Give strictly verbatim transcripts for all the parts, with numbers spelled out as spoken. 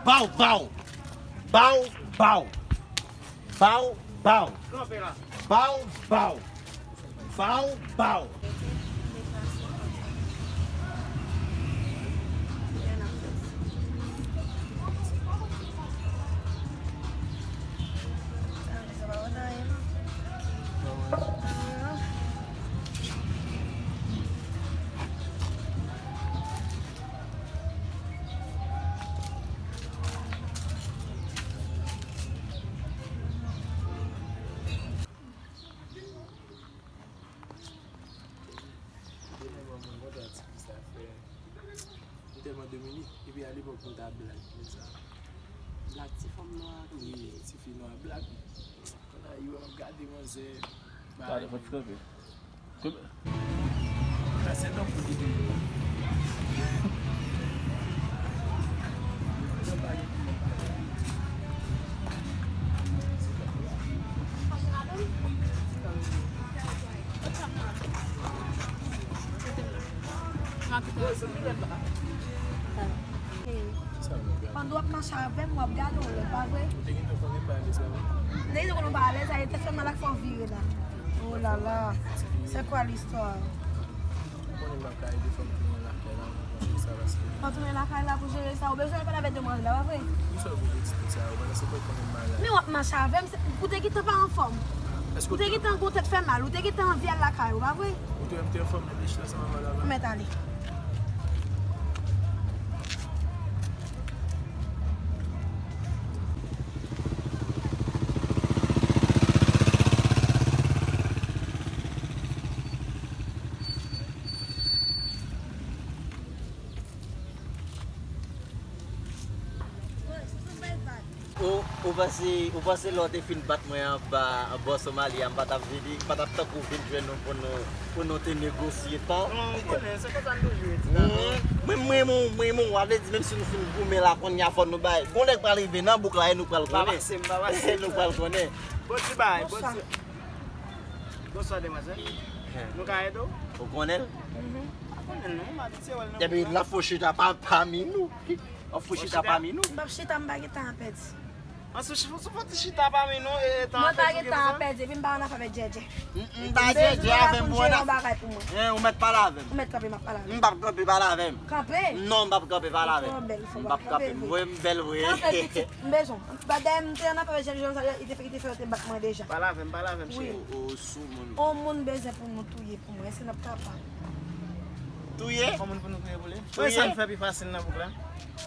Baw, baw. Baw, baw. Baw, baw. Baw, baw. Baw, baw. Tèlman domine, epi alepòk nou ta blak, men sa. Blak ti fanm nwa. Wi, ti fi nwa blak. Kounye a yo ap gade manzè. Gade, fòk kanpe. Kanpe. Sa se tankou li te ye. Pandan w ap mache avè m, w ap gade w lè, pa vre? Ou te gentan konnen m pa alèz la, wi. Depi lè w konnen w pa alèz la, e te fè mal ak fè w vire la. Oh la la, c'est quoi l'histoire? Ou konnen m ap ka ede fanm tounen lakay la, mwen konn sa pase. Fanm tounen lakay la pou jere sa, ou bezwen al pale avèk demwazèl la, pa vre? Poukisa w vle di tout sa yo, pandan se ou konnen m malad? Men w ap mache avè m, se, ou te gentan pa anfòm. Ou te gentan gon tèt fè mal, ou te gentan anvi al lakay ou, pa vre? Ou te wè m te anfòm nan dechèz ansanm avè w la? Ou mèt ale. Ou, ou panse, ou panse lè w te fin bat mwen anba, anba Somali a, m pa t ap vini, m pa t ap tankou vin jwenn nou pou nou, pou nou te negosye tan? Non, ou konnen, se konsa n toujou ye, ti tata. Mwen, mwen, mwen, mwen, mwen, w vle di, menm si nou fin goumen la, kounye a fò nou bay. Gon nèg pral rive nan bouk la, e nou pral konnen. Pa pase, m pa pase. E nou pral konnen. Bon ti bagay, bon ti. Bonswa, demwazèl. Nou ka ede w? Ou konnen l? Mhm. Pa konnen l non, m abitye wè l nan bouk la. Epi l ap fè chita pa, pami nou. L ap fè chita pami nou. M p ap chita, m pa gen tan a pèdi. An sou, sou fò ti chita pami nou, e, e tan an pèdi. Mwen pa gen tan a pèdi, epi m pa nan afè avèk djèdjè. M, m pa djèdjè avè m, bon, bagay pou mwen. Ou mèt pale avè m. Ou mèt kanpe, m ap pale avè m. M p ap kanpe, pale avè m. Kanpe. Non, m p ap kanpe, pale avè m. M p ap kanpe, m bèl vre. Kanpe, pitit, m bezwen w. Dayè, m te nan afè avèk djèdjè, li te fè, li te fè yo te bat mwen deja. Pale avè m, pale avè m, cheri. Ou, ou sou moun. On moun bezwen pou nou touye pou mwen, èske n ap kapab? Touye? On moun pou nou touye pou li? Touye? Wè sa n fè pi fasil nan bouk la.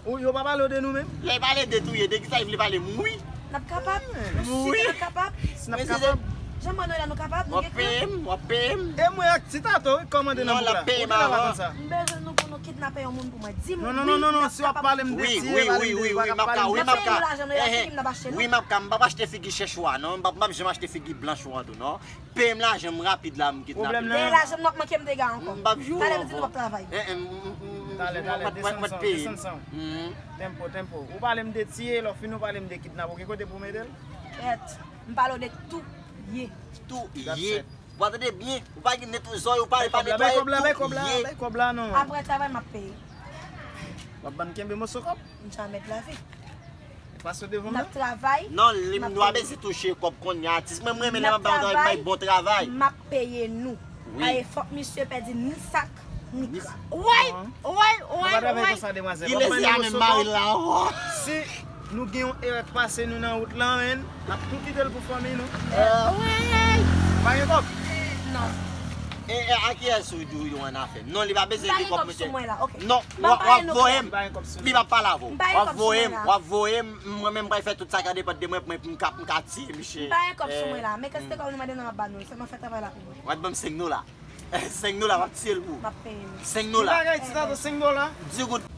Ou, yo pa pale w de nou menm? Lè y pale de touye, de kisa y vle pale? Mouri? N ap kapab? Nou si ke n ap kapab? Si n ap kapab? Jan mwen nou la, nou kapab? Nou gen kran? W ap peye m, w ap peye m. E mwen ak ti tato, wi, k kòmande nan bouk la. Ou genlè pa konn sa. M bezwen nou pou nou kidnape yon moun pou mwen. Di m wi, n ap kapab. Non, non, non, non, si w ap pale m de tiye, pale m de, w pa ka pale m de tiye. Nan peye nou lajan nou, e figi m n ap achte nou. Wi, m ap ka, m p ap achte figi chèch ou a, non. M p ap, m p ap janm achte figi blanch ou a tou, non. Peye m lajan m rapid la, m kidnape. Pwoblèm nan. Peye lajan m, n ap manke m dega ankò. M p ap jwe ankò. Talè m di nou p ap travay. Talè, talè, desann san, desann san. Tempo, tempo. Ou pale m de tiye, lè w fin ou pale m de kidnape. Ou gen kote pou w mete l? Èt, m pale w de touye. Touye. Ou pa tande byen. Ou pa gen netway, zòrèy ou pa, pa netwaye, touye. Bay kòb la, bay kòb la non. Apre travay, m ap peye. W ap ban m kenbe moso kòb? M jamè de lavi. Pase devan m nan. N ap travay. Non, li, nou pa bezwen touche kòb kounye a, atis. Mwen, m renmen lè m ap bay travay, m bay bon travay. M ap peye nou. Wi. Aye, fòk misye pèdi ni sak, ni krab. Woy, woy, woy, woy. Nou pa travay konsa, demwazèl. Li lese a menm mari l la ankò. Si nou gen yon erè k pase nou nan wout lan, menn, n ap tou kite l pou fanmi nou. Woy. Pa gen kòb? Non. E, e, a kiyès ou di w yon annafè? Non, li pa bezwen gen kòb, mesye. Non, w ap voye m. Li p ap pale avè w. W ap voye m, w ap voye m. Mwen menm, m pral fè tout sa k depann de mwen pou mwen, pou m ka, pou m ka tiye misye. M pa gen kòb sou mwen la. Men kantite kòb nou mande nou, m ap ba nou l. Sèlman fè travay la pou mwen. W ap ban m senk dola. Senk dola, m ap tiye l pou ou. M ap peye nou. Senk dola. Ti bagay, ti tato, senk dola. Di goud.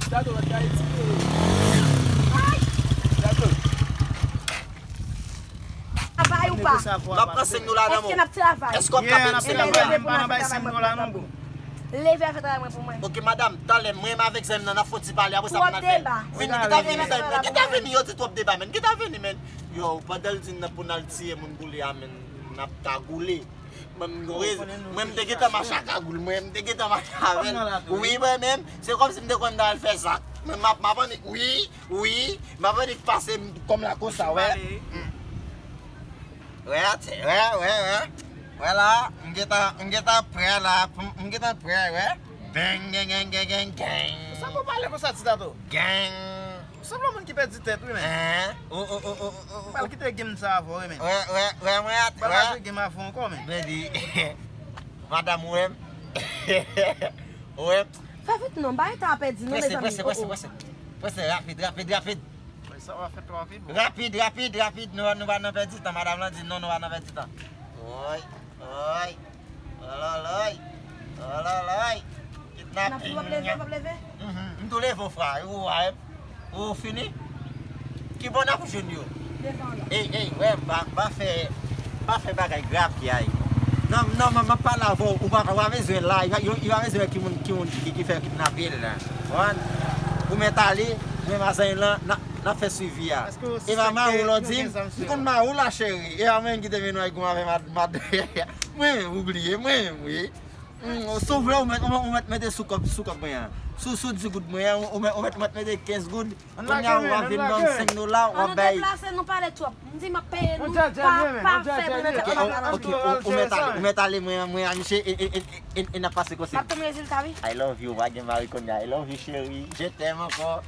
Travay ou pa? N ap pran senk dola nan men w. Èske n ap travay? Èske w ap ka peye m senk dola? Leve a fè travay mwen pou mwen. Ok, madanm, talè, mwen menm avèk zanmi m nan, n ap fè yon ti pale, apre sa pou n al fè. Vini, kita vini, zanmi m nan. Kita vini, yo di twòp deba, menn. Kita vini, menn. Yo, pandan l di n nan pou n al tiye moun pou li a, menn, n ap kagoule. Mwen, mwen, mwen, m te gentan mache a kagoul, mwen, m te gentan mache avè l. Wi, mwen menm, se kòmsi m te konn al fè sa. Mwen, m ap, m ap annik, wi, wi, m ap annik pase m kòm la konsa, wè. Wè, atè, wè, wè, wè. Wè la, m gentan, m gentan prè la, m, m gentan prè, wè. Bang, gang, gang, gang, gang, gang. Sa pou pale konsa, Ti Tato? Gang. Ou sanble yon moun ki pèdi tèt, wi, men. Hein? O, o, o, o, o, o. Pral kite game sa avè w, wi, men. Wè, wè, wè, mwen at-, wè. Pral jwe game avè w ankò, men. Baby. Madanm, ou wè m? Ou wè m? Fè vit non, bay tan ap pèdi non, mezanmi. Prese, prese, prese, prese. Prese, rapid, rapid, rapid. Sa va fèt twò rapid, bon. Rapid, rapid, rapid. Nou, nou pa nan pèdi tan. Madanm lan di non, nou pa nan pèdi tan. Woy, woy. Ololoy. Ololoy. Kidnaping. N ap leve, n ap leve. Mhm. M tou leve, frè. Ou wè, ou fini? Kibò n ap jwenn yo? Devan la. Ey, ey, wè, m pa, m pa fè, m pa fè bagay grav ki ay. Non, non, m, m ap pale avè w, ou pa, ou pa bezwen la, ou pa, ou pa bezwen ki moun, ki moun ki, ki fè kidnape l la. Konprann? Ou mèt ale, mwen mazanyen lan, n ap, n ap fè swivi a. E pa mari w la w di m, m konn mari w la, cheri. E pa mwen ki te vin wè gou avè mad, mad, mwen, ou bliye mwen, wi. Hmm, si w vle, ou mèt, ou mèt, ou mèt mete sou kòb, sou kòb mwen an. Sou, sou dis goud mwen an, ou mèt, ou mèt, ou mèt mete kenz goud. Kounye a, w ap vin ban m senk dola, w ap bay. Ann deplase, nou pale twòp. M di m ap peye nou pa, pa fè pou mete anba. Ok, ok, ou, ou mèt ale, ou mèt ale, mwen, mwen a misye, e, e, e, e, e n ap pase konsi. M ap tann rezilta, wi. I love you, pa gen mari kounye a. I love you, chérie. Je t'aime encore.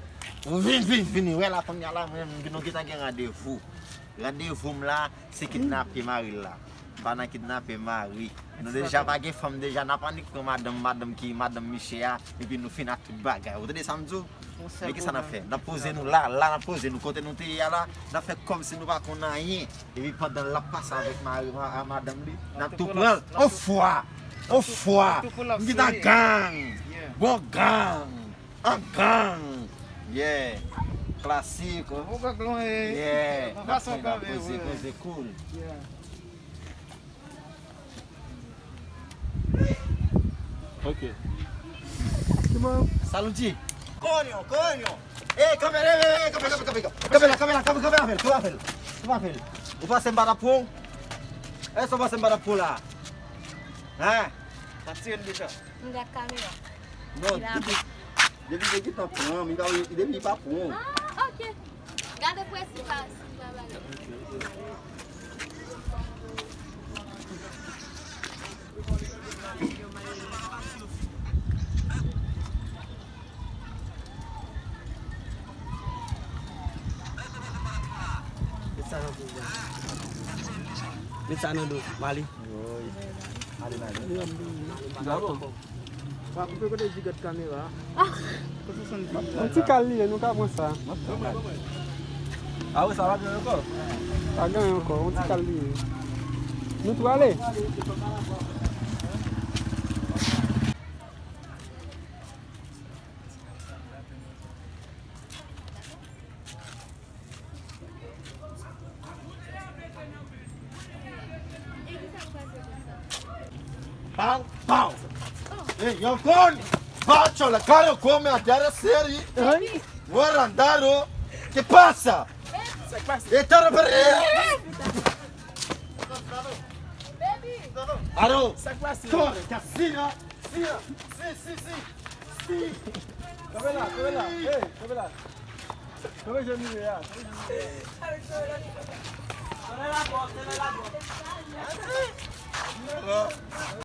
Vin, vin, vin, wè la kounye a la, mwen, nou gentan gen randevou. Randevou m la, se kidnape mari l la. M pa nan kidnape mari. Nou deja pa gen fanm deja, n ap annik pran madanm, madanm ki, madanm misye a, epi nou fin ak tout bagay. Ou tande sa m di w? Men kisa n ap fè? N ap poze nou la, la n ap poze nou kote nou te ye a la, n ap fè kòmsi nou pa konn anyen. Epi pandan l ap pase avèk mari, ma-, a madanm li, n ap tou pran l. On fwa! On fwa! M gentan gang! Bon gang! An gang. Yeah. Klasik. Ou ka klonye. Yeah. N ap fè la, poze, poze, cool. Yeah. Ok. Saluti. Konyo, konyo. Ey, kanpe, ey, ey, ey, kanpe, kanpe, kanpe, kanpe. Kanpe la, kanpe la, kanpe, kanpe avè l, kanpe avè l. Kanpe avè l. Ou panse m pa t ap pran w? Èske w panse m pa t ap pran w la? Hein? N ap tire l deja. M gad kamera. Non, depi, depi te gentan pran, li pa, depi li pa pran. Ah, ok. Gade prensip la, si li pa bagay. Met sa nan kou, bro. Met sa nan do, Mali. Woy. Ale, ale. Dakò. Pa koupe kote jigòt kamera a. Ah. Yon ti kal li ye, nou ka pran sa. Ah wi, sa pa gen ankò? Pa gen ankò, yon ti kal li ye. Nou tou ale? Pow, pow. Hey, yo, con. Bacho, la cara come a dar a seri. Warandaro. ¿Qué pasa? Aro. Corre, casino. Si, si, si, si. Kanpe la, kanpe la. Hey, kanpe la. Kanpe jan nou ye a. Kanpe la, bò, kanpe la, bò.